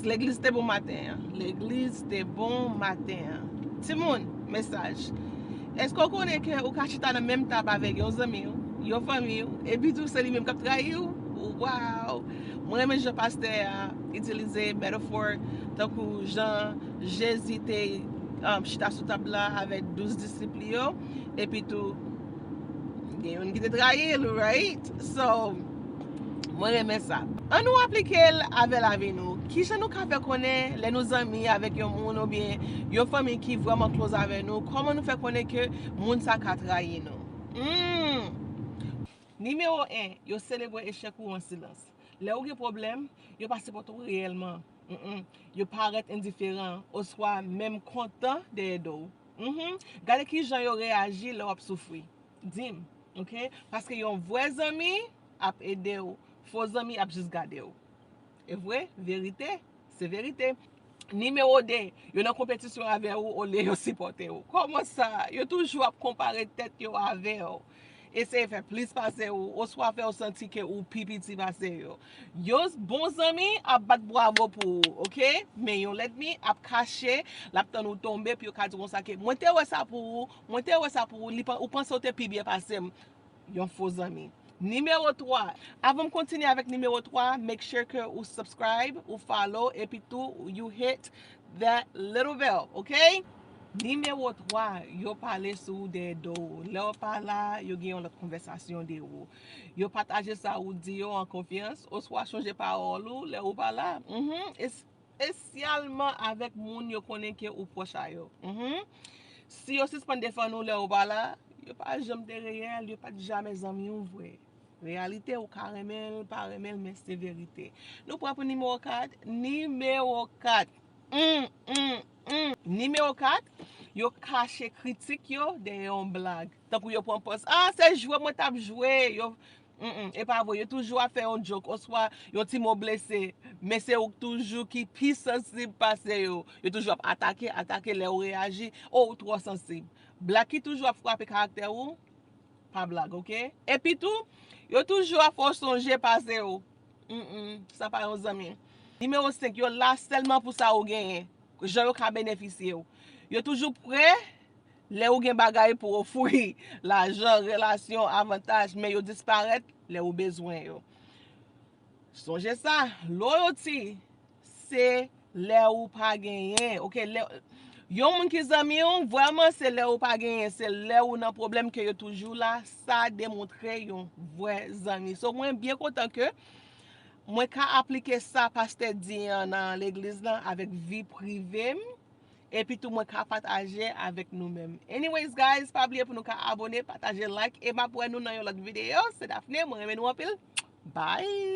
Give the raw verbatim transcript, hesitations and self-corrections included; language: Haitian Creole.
Legliz te bon maten an. Legliz te bon maten an. Timoun, mesaj. Èske w konnen ke ou ka chita nan menm tab avèk yon zanmi w, yon fanmi w, epi tou se li menm k ap trayi w? Waw! Mwen renmen jan pastè a itilize metaphor tankou jan Jezi te um, chita sou tab la avèk douz disip li yo, epi tou gen youn ki te trayi l, right? So, mwen renmen sa. An nou aplike l avè lavi nou. Kijan nou ka fè konnen lè nou zanmi avèk yon moun oubyen yon fanmi ki vrèman close avè nou, kòman nou fè konnen ke moun sa ka trayi nou? Hmm. Nimewo en, yo selebre echèk ou an silans. Lè ou gen pwoblèm, yo pa sipòte w reyèlman. Mm-mm. Yo parèt endiferan oswa menm kontan dèyè do w. Mhm. Gade kijan yo reyaji lè w ap soufri. Di m, oke? Paske yon vrè zanmi ap ede w. Fo zanmi ap jis gade w. E vre, verite, se verite. Nimewo de, yo nan konpetisyon avè w olye yo sipòte w. Kòman sa? Yo toujou ap konpare tèt yo avè w. Eseye fè plis pase w, oswa fè w santi ke ou pi piti pase yo. Yon bon zanmi ap bat bwavo pou ou, oke? Men yon lènmi ap kache, l ap tann ou tonbe pou yo ka di konsa ke, "Mwen te wè sa pou ou, mwen te wè sa pou ou, li pa, ou panse w te pi byen pase m." Yon fo zanmi. Nimewo twa. Avan m kontinye avèk nimewo twa, make sure ke ou subscribe, ou follow, epi tou you hit that little bell, oke? Nimewo twa, yo pale sou ou dèyè do w. Lè w pa la, yo gen yon lòt konvèsasyon de ou. Yo pataje sa ou di yo an konfyans, oswa chanje pawòl ou lè ou pa la. Mhm. Espesyalman avèk moun yo konnen ke ou pwòch a yo. Mhm. Si yo sispann defann ou lè ou pa la, yo pa janm te reyèl, yo pa t jamè zanmi w vre. Reyalite, ou ka renmen l, pa renmen l, men se verite. Nou pran pou nimewo kat. Nimewo kat. Mm, mm, mm. Nimewo kat, yo kache kritik yo dèyè yon blag. Tankou yo pran pòz, "Ah, se jwe mwen t ap jwe." Yo, mm, mm, e pa vre, yo toujou ap fè yon joke, oswa yon ti mo blese. Men se ou toujou ki pi sansib pase yo. Yo toujou ap atake, atake lè ou reyaji. "Oh, ou twò sansib." Blag ki toujou ap frape karaktè ou, pa blag, oke? Epi tou, yo toujou ap fè w sonje pase w. Mm, mm, sa pa yon zanmi. Nimewo senk, yo la sèlman pou sa ou genyen, jan yo ka benefisye w. Yo toujou prè lè ou gen bagay pou ofri, lajan, relasyon, avantaj, men yo disparèt lè ou bezwen yo. Sonje sa, loyalty, se lè ou pa genyen, oke? Lè, yon moun ki zanmi w, vrèman se lè ou pa genyen, se lè ou nan pwoblèm ke yo toujou la, sa demontre yon vrè zanmi. So, mwen byen kontan ke mwen ka aplike sa pastè di an nan legliz lan avèk vi prive m, epi tou mwen ka pataje avèk nou menm. Anyways, guys, pa bliye pou nou ka abone, pataje, like, e m ap wè nou nan yon lòt videyo. Se Daphné, mwen renmen nou anpil. Bye!